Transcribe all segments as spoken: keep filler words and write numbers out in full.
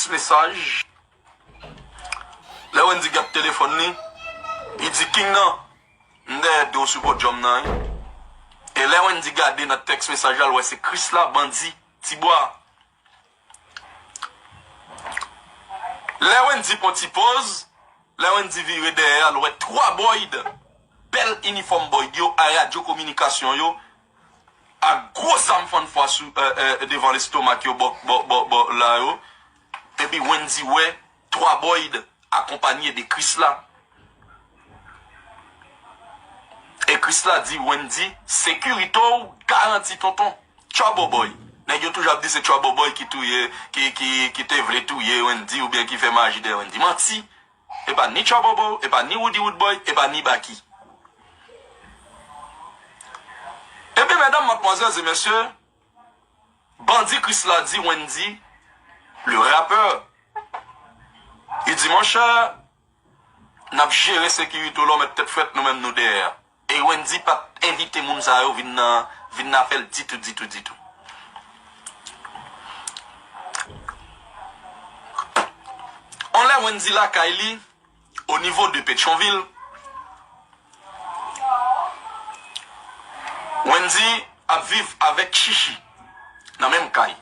mesaj. Lè Wendy gen telefòn li, li di, "King nan, m dèyè do sou podyòm nan, wi." E lè Wendy gade nan tèks mesaj la, l wè se Krisla, Bandi, Tibwa. Lè Wendy pran ti poz, lè Wendy vire dèyè a, l wè twa Boyd, bèl inifòm Boyd yo, ak radyo kominikasyon yo, ak gwo zam fannfwa sou, e, e, devan lestomak yo, bò, bò, bò, bò la yo. Epi Wendy wè twa Boyd akonpanye de Krisla. E Krisla di Wendy, "Sekirite w garanti, tonton." Trouble Boy. Nèg yo toujou ap di se Trouble Boy ki touye, ki, ki, ki te vle touye Wendy oubyen ki fè maji dèyè Wendy. Manti. E pa ni Trouble Boy, e pa ni Woody Woodboy, e pa ni Baky. Ebyen, medam, madmwazèl e mesye, Bandi Krisla di Wendy, le rappeur, li di, "Monchè, n ap jere sekirite w la, w mèt tèt frèt, nou menm nou dèyè a." E Wendy pa t envite moun sa yo vin nan, vin nan afè l ditou, ditou, ditou. On lè Wendy lakay li, o nivo de Petyonvil, Wendy ap viv avèk Chichi nan menm kay.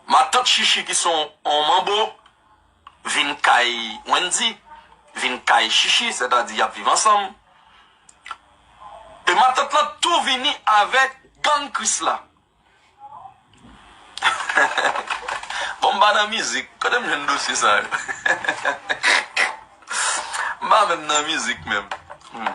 Matant Chichi ki se yon manbo vin kay Wendy, vin kay Chichi, sètadi y ap viv ansanm. E matant lan tou vini avèk gang Krisla. Bon, m pa nan mizik. Kote m jwenn dosye sa yo? M pa menm nan mizik menm. Hmm.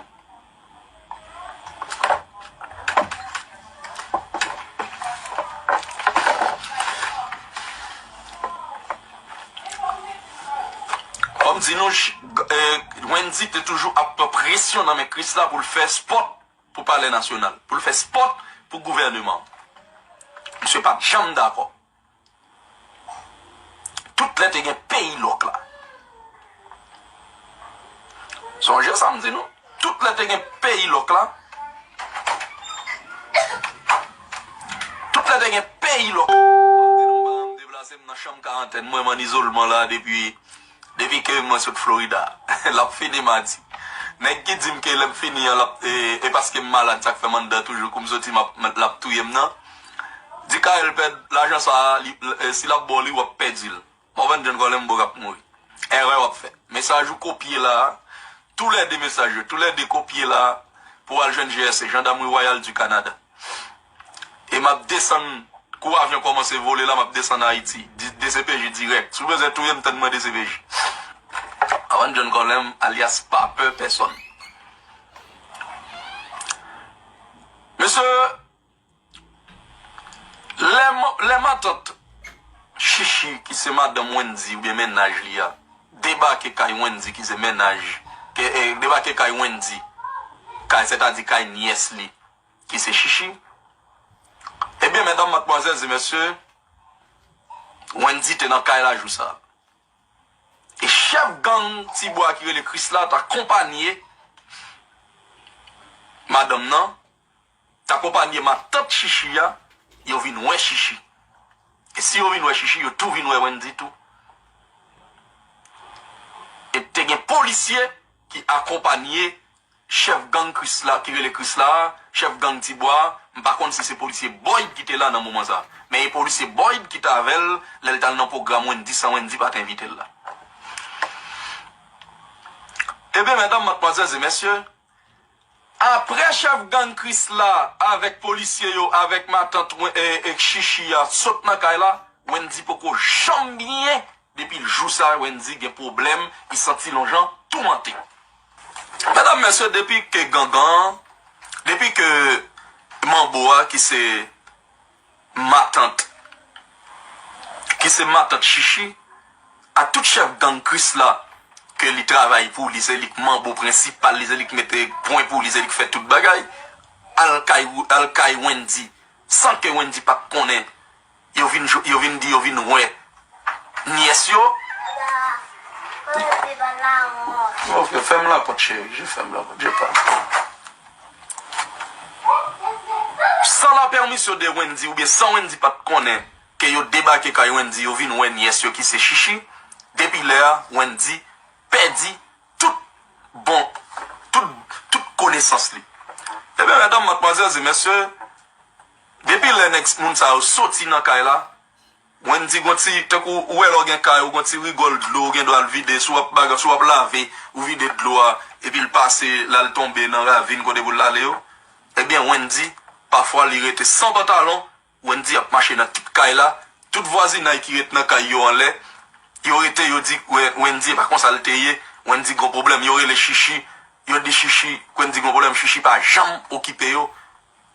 Kòm di nou, ch-, e, Wendy te toujou ap pran presyon nan men Krisla pou l fè spòt pou Palè Nasyonal, pou l fè spòt pou gouvèneman. Misye pa t janm dakò. Tout lè te gen peyi lòk la. Sonje sa m di nou. Tout lè te gen peyi lòk la. Tout lè te gen peyi lòk la. M di nou, m pa janm deplase, m nan chanm karantèn mwen, m an izolman la depi Depi ke mwen sot Florida, l ap fini madi. Nèg ki di m ke lè m fini an, l ap, e, e paske m malad, sa k fè m anndan toujou, kou m soti, m ap, l ap touye m nan. Di Carel pèd lajan sa a, li, e, si l ap ba w li, w ap pèdi l. Morvan John Colem Bourg ap mouri. Erè w ap fè. Mesaj ou kopye la a, toulède mesaj yo, toulède kopye la a, pou w al jwenn G R C, Gendarmerie Royale du Canada. E m ap desann, kou avyon kòmanse vole la, m ap desann Ayiti, di-, D C P J dirèk. Si w bezwen touye m, tann mwen D C P J. Avan John Colem, alyas pa pè pèsonn. Mesye, lè ma-, lè matant Chichi, ki se madanm Wendy oubyen mennaj li a, debake kay Wendy, ki se mennaj, ke, e, debake kay Wendy, kay, sètadi kay nyès li, ki se Chichi. Ebyen, medam, madmwazèl e mesye, Wendy te nan kay la jou sa a. E chèf gang Tibwa ki rele Krisla t akonpanye madanm nan, t akonpanye matant Chichi a, yo vin wè Chichi. E si yo vin wè Chichi, yo tou vin wè Wendy tou. E te gen polisye ki akonpanye chèf gang Krisla, ki rele Krisla a, chèf gang Tibwa a, m pa konn si se polisye Boyd ki te la nan moman sa a. Men e polisye Boyd ki t avè l lè l t al nan pwogram Wendy san Wendy pa t envite l la. Ebyen, medam, madmwazèl e mesye, apre chèf gang Krisla avèk polisye yo, avèk matant Wen-, e, e Chichi a sot nan kay la, Wendy poko janm byen. Depi jou sa a, Wendy gen pwoblèm, li santi l on jan toumante. Medam, mesye, depi ke gangan, depi ke manbo a ki se matant, ki se matant Chichi, ak tout chèf gang Krisla, ke li travay pou li, se li k manbo prensipal, li se li k mete pwen pou li, se li k fè tout bagay, al kay, al kay Wendy, san ke Wendy pa t konnen. Yo vin, yo vin di yo vin wè nyès yo. Ok, fèm lapòt, cheri. Je fèm lapòt, je pa. San la pèmisyon de Wendy, oubyen san Wendy pa t konnen, ke yo debake kay Wendy, yo vin wè nyès yo ki se Chichi. Depi lè a, Wendy pèdi tout bon, tout, tout konesans li. Ebyen, medam, madmwazèl e mesye, depi lè nèg moun sa yo soti nan kay la, Wendy gon ti, tankou ou wè lè w gen kay ou, gon ti rigòl dlo, ou gen dwa al vide, si w ap baga, si w ap lave, ou vide dlo a, epi l pase, l al tonbe nan ravin kote pou l ale yo. Ebyen, Wendy, pafwa li rete san pantalon, Wendy ap mache nan tout kay la, tout vwazinay ki ret nan kay yo anlè, yo rete, yo di Wen-, Wendy, e pa konsa l te ye, Wendy gon pwoblèm, yo rele Chichi, yo di Chichi, Wendy gon pwoblèm, Chichi pa janm okipe yo.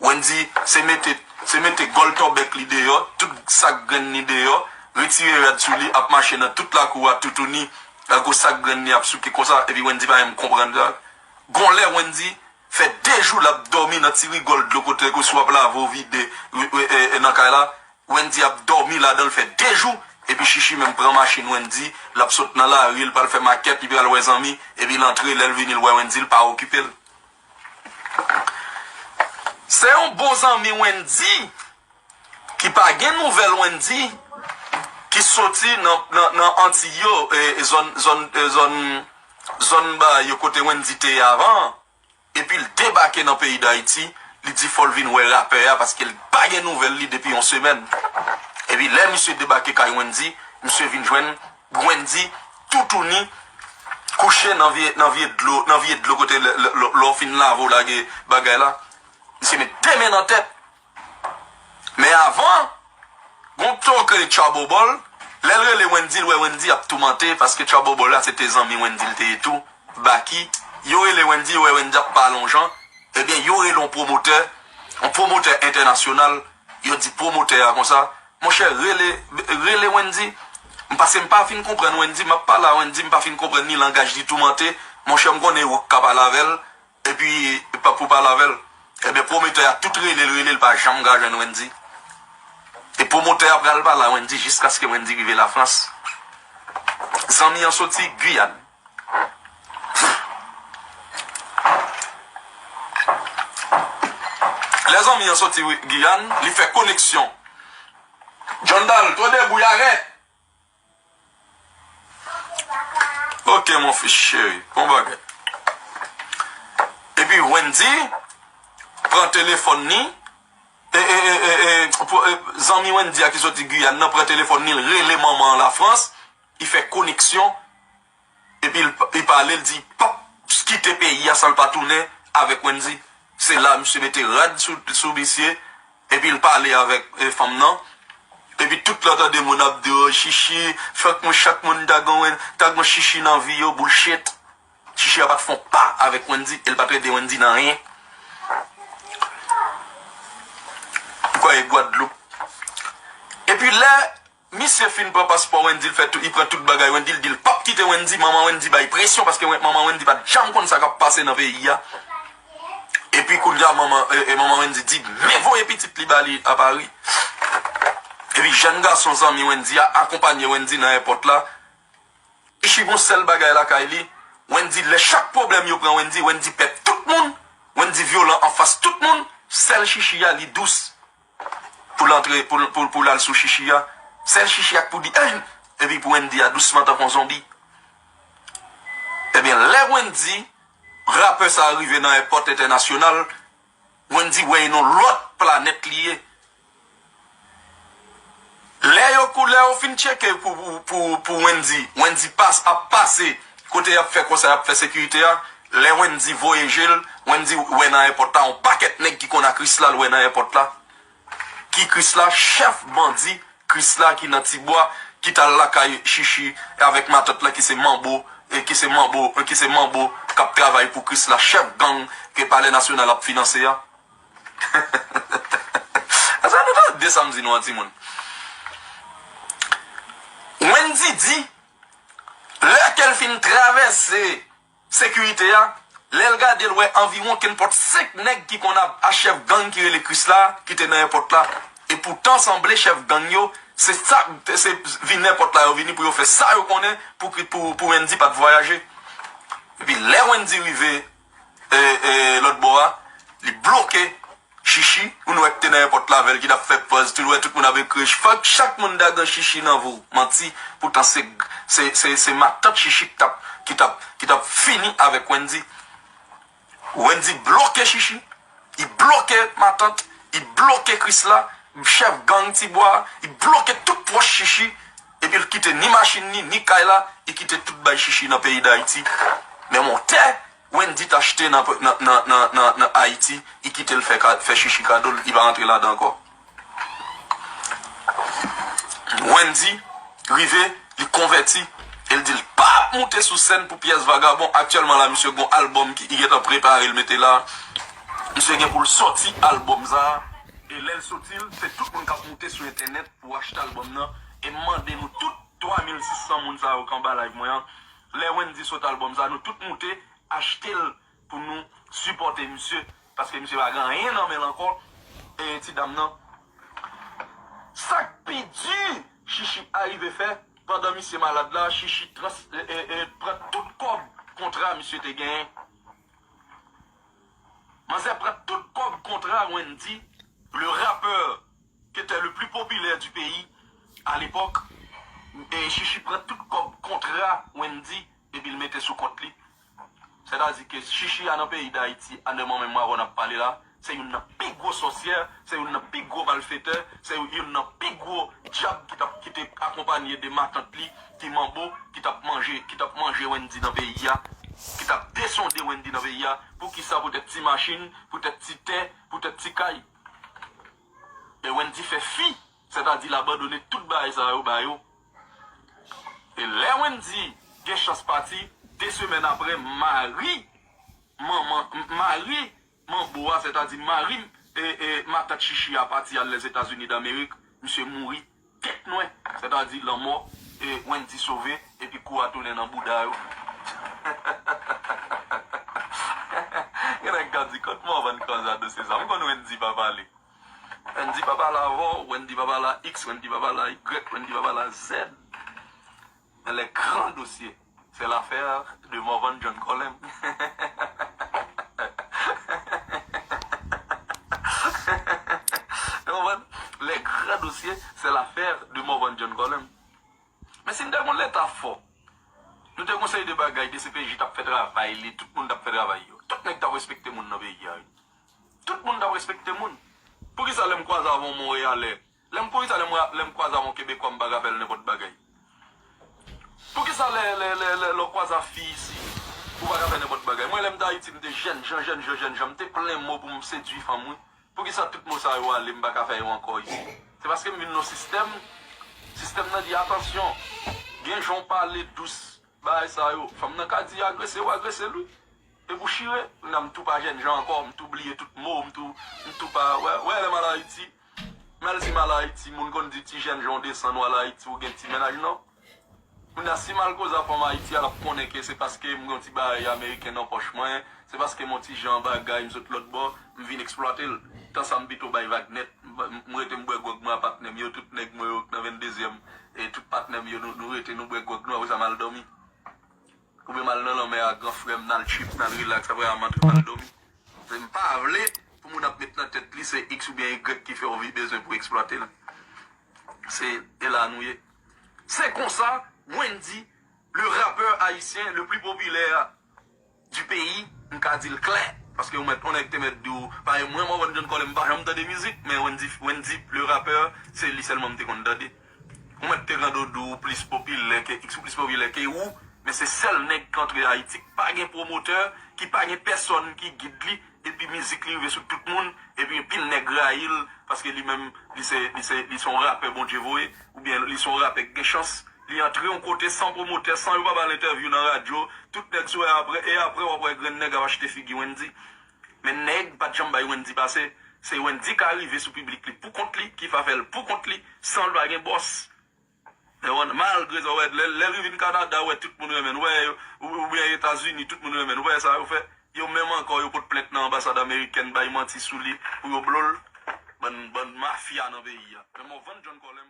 Wendy, se mete, se mete gòl tòbèk li deyò, tout sak grenn li deyò, retire rad sou li, ap mache nan tout lakou a toutouni, ak gwo sak grenn li ap souke konsa, epi Wendy pa menm konprann sa. Gon lè Wendy fè de jou l ap dòmi nan ti rigòl dlo kote ke si w ap lave w vide, e, e, e, nan kay la, Wendy ap dòmi ladan l fè de jou, epi Chichi menm pran machin Wendy, l ap sot nan lari, l pral fè makèt, li pral wè zanmi, epi l antre, lè l vini, l wè Wendy, l pa okipe l. Se yon bon zanmi Wendy, ki pa gen nouvèl Wendy, ki soti nan, nan, nan Antiy yo, e, e zòn, zòn, e zòn, zòn ba yo kote Wendy te ye avan an. Epi l debake nan peyi Dayiti, li di fò l vin wè rapè a paske l pa gen nouvèl li depi yon semèn. Epi lè misye debake kay Wendy, misye vin jwenn Wendy toutouni kouche nan vye, nan vye dlo, nan vye dlo kote lè, lè, lè, lè w fin lave w lage bagay la. Misye met de men nan tèt. Men avan, gon pto k rele Trouble Ball, lè l rele Wendy, l wè Wendy ap toumante, paske Trouble Ball la se te zanmi Wendy l te ye tou, Baky. Yo rele Wendy, yo wè Wendy ap pale yon jan, ebyen, yo rele yon pwomotè, yon pwomotè entènasyonal, yo di pwomotè a konsa, monchè, rele, rele Wendy, m, paske m pa fin konprann Wendy, m ap pale a Wendy, m pa fin konprann ni langaj li toumante, monchè, m konnen yo k ka pale avè l, epi pa pou pale avè l. Ebyen, pwomotè a tout rele l, rele l, pa janm ka jwenn Wendy. E pwomotè a pral pale a Wendy jiskaske Wendy rive Lafrans. Zanmi an soti Giyàn. Lè zanmi an soti Giyàn, li fè koneksyon. John Dal, tande bouy arèt. Ok, mon fils chéri, bon bagay. Epi Wendy pran telefòn ni, e, e, e, e, e, pou, e, zanmi Wendy a ki soti Giyàn nan pran telefòn ni, l rele manman an Lafrans, li fè koneksyon, epi l, li pale, l di, p ap kite peyi a san l pa tounen avèk Wendy. Se la, misye mete rad sou, sou misye, epi l pale avèk, e, fanm nan. Epi tout lè w tande moun ap di, o, Chichi, fòk moun, chak moun ta gon, ta gon Chichi nan vi yo, bullshit. Chichi a pa t fè yon pa avèk Wendy, e l pa t rete Wendy nan anyen. Ou kwè e Gwadloup. Epi lè misye fin pran paspò Wendy, l fè tout, li pran tout bagay Wendy, l di l p ap kite Wendy, manman Wendy bay presyon, paske Wen-, manman Wendy pa t janm konn sa k ap pase nan peyi a. Epi kounye a, manman, e, e, manman Wendy di, men voye pitit li ba li a Pari. Epi jèn gason zanmi Wendy a akonpanye Wendy nan èpòt la. Chichi gon sèl bagay lakay li. Wendy, lè chak pwoblèm yo pran Wendy, Wendy pè tout moun. Wendy vyolan anfas tout moun. Sèl Chichi a, li dous. Pou l antre, pou, pou, pou l al sou Chichi a. Sèl Chichi a k pou di, en! Epi pou Wendy a dousman tankou yon zonbi. Ebyen, lè Wendy, rapè sa a rive nan èpòt entènasyonal, Wendy wè e nan lòt planèt li ye. Lè yo kou, lè yo fin tcheke pou, pou, pou, pou Wendy, Wendy pas, ap pase kote y ap fè konsa, y ap fè sekirite a. Lè Wendy voye je l, Wendy wè nan èpòt la, yon pakèt nèg ki konn a Krisla, l wè nan èpòt la. Ki Krisla? Chèf bandi Krisla ki nan Tibwa, ki t al lakay Chichi avèk matant lan ki se Manbo, e ki se Manbo, e ki se Manbo k ap travay pou Krisla, chèf gang ke Palè Nasyonal ap finanse a. Sa nou tande sa m di nou an, timoun. Wendy di, lè ke l fin travèse sekirite a, lè l gade, l wè anviwon kenpòt senk nèg ki konn a, a chèf gang ki rele Krisla, ki te nan èpòt la. E poutan, sanble chèf gang yo, se sa, se vin èpòt la yo vini pou yo fè sa yo konnen pou, pou, pou Wendy pa t vwayaje. Epi lè Wendy rive, e, e, lòt bò a, li bloke Chichi, ou nou wè ki te nan èpòt la avè l, ki t ap fè pòz, tou nou wè tout moun ap ekri, fòk chak moun dagan Chichi nan vo. Manti, poutan se, se, se, se matant Chichi ki t ap, ki t ap, ki t ap fini avèk Wendy. Wendy bloke Chichi, li bloke matant, li bloke Krisla, chèf gang Tibwa, li bloke tout pwòch Chichi, epi l kite ni machin ni, ni kay la, li kite tout bay Chichi nan peyi Dayiti. Men montè Wendy t achte nan, nan, nan, nan, nan, nan Ayiti, li kite l fè, ka- fè Chichi kado l, li pa rantre ladan ankò. Wendy rive, li konvèti, e l di l p ap moute sou sèn pou pyès vagabon. Aktyèlman la, misye gon albòm ki li gentan prepare, l mete la. Misye gen pou l sòti albòm sa a. E lè l sòti l, se tout moun k ap moute sou entènèt pou achte albòm nan. E m mande nou tout twa mil sis san moun sa yo k anba live mwen an, lè Wendy sot albòm sa, nou tout moute achte l pou nou sipòte misye, paske misye pa gen anyen nan men l ankò. E ti dam nan, sa k pi di Chichi arive fè, pandan misye malad la, Chichi trans, e, e, e, pran tout kòb kontra misye te genyen. Manzè pran tout kòb kontra Wendy, le rappeur qui était le plus populaire du pays à l'époque. E Chichi pran tout kòb kontra Wendy, epi l mete sou kont li. Sètadi ke Chichi a nan peyi Dayiti, a nan moman menm avè w n ap pale la, se youn nan pi gwo sòsyè, se youn nan pi gwo malfetè, se youn nan pi gwo dyab ki t ap, ki te akonpaye de matant li, ki manbo, ki t ap manje, ki t ap manje Wendy nan peyi a, ki t ap desonde Wendy nan peyi a. Poukisa? Poutèt ti machin, poutèt ti tè, poutèt ti kay. E Wendy fè fi, sètadi l abandone tout bagay sa yo ba yo. E lè Wendy gen chans pati, de semèn apre, mari manman, mari manbo a, sètadi mari, e, e, matant Chichi a pati al Lèzetazini Damerik, misye mouri tèt nwè, sètadi lanmò, e Wendy sove, epi kou a tounen nan bouda yo. Gen nèg k ap di, "Kot Morvan kòz a dosye sa?" M konn Wendy pa pale. Wendy pa pale avè w, Wendy pa pale a X, Wendy pa pale a Y, Wendy pa pale a Z. Men les grands dossiers, c'est l'affaire de Morvan John Colem. Ou konprann? Les grands dossiers, c'est l'affaire de Morvan John Colem. Men si n te gon leta fò, nou te gon seri de bagay, D C P J t ap fè travay li, tout moun t ap fè travay yo. Tout nèg t ap respekte moun nan peyi a, wi. Tout moun t ap respekte moun. Poukisa lè m kwaze avè yon Monreyalè, lè m, poukisa lè m, lè m kwaze avè yon Kebekwa, m pa ka fè l nenpòt bagay? Poukisa lè, lè, lè, lè, lè w kwaze a fi isit, ou pa ka fè nenpòt bagay? Mwen, lè m te Ayiti, m te jènjan, jènjan, jènjan, m te plen mo pou m sedui fanm, wi. Poukisa tout mo sa yo ale, m pa ka fè yo ankò isit? Se paske m vin nan sistèm, sistèm nan di, "Atansyon, gen jan w pale dous, bagay sa yo." Fanm nan ka di, "Agrese w, agrese l, wi." E pou chire, kounya m tou pa jènjan ankò, m tou bliye tout mo, m tou, m tou pa, wè, wè, lè m al Ayiti, m al, si m al Ayiti, moun konn di ti jènjan w desann, w al Ayiti, ou gen ti mennaj, non. Kounya, si m al koze a fanm Ayiti a, l ap konnen ke se paske m gen yon ti bagay ameriken nan pòch mwen, se paske m yon ti jan bagay, m sot lòt bò, m vin eksplwate l. Tan sa, m pito bay vag nèt. M, m rete m bwè gwòg mwen a patnè m yo, tout nèg mwen yo k nan venndezyèm, e tout patnè m yo, nou, nou rete, nou bwè gwòg nou, apre sa, m al dòmi. Oubyen m al nan lanmè a, gran frè m, n al trip, n al rilaks, apre a, m antre, m al dòmi. Se m pa vle pou moun ap met nan tèt li se X oubyen Y ki fè w vi-, bezwen pou eksplwate l. Se, e la nou ye. Se konsa, Wendy, le rappeur haïtien le plus populaire du pays, m ka di l klè. Paske ou mèt, yon nèg te mèt di w, parèy mwen, Morvan John Colem, m pa janm tande mizik, men Wendy, Wendy, le rappeur, se li sèlman m te konn tande. Ou mèt te rande w di w plis popilè ke X, ou plis popilè ke ou, men se sèl nèg k antre Ayiti k pa gen pwomotè, ki pa gen pèsòn ki gid li, epi mizik li rive sou tout moun, epi anpil nèg rayi l, paske li menm, li se, li se, li se yon rapè Bondye voye, oubyen li se yon rapè k gen chans. Li antre yon kote san pwomotè, san yo pa ba l entèvyou nan radyo, tout nèg sou e apre, e apre w ap wè grenn nèg ap achte figi Wendy. Men nèg pa t janm bay Wendy pase, se Wendy ka rive sou piblik li pou kont li, ki fa fè l pou kont li, san l pa gen bòs. Ou konprann? Malgre sa, w wè, lè, lè li vin Kanada, w wè tout moun renmen l, w wè, ou, oubyen Etazini, tout moun renmen l, w wè sa yo fè? Yo menm ankò, yo pot plent nan anbasad amerikèn, bay manti sou li, pou yo blo l. Bann, bann mafya nan peyi a. Men Morvan John Colem.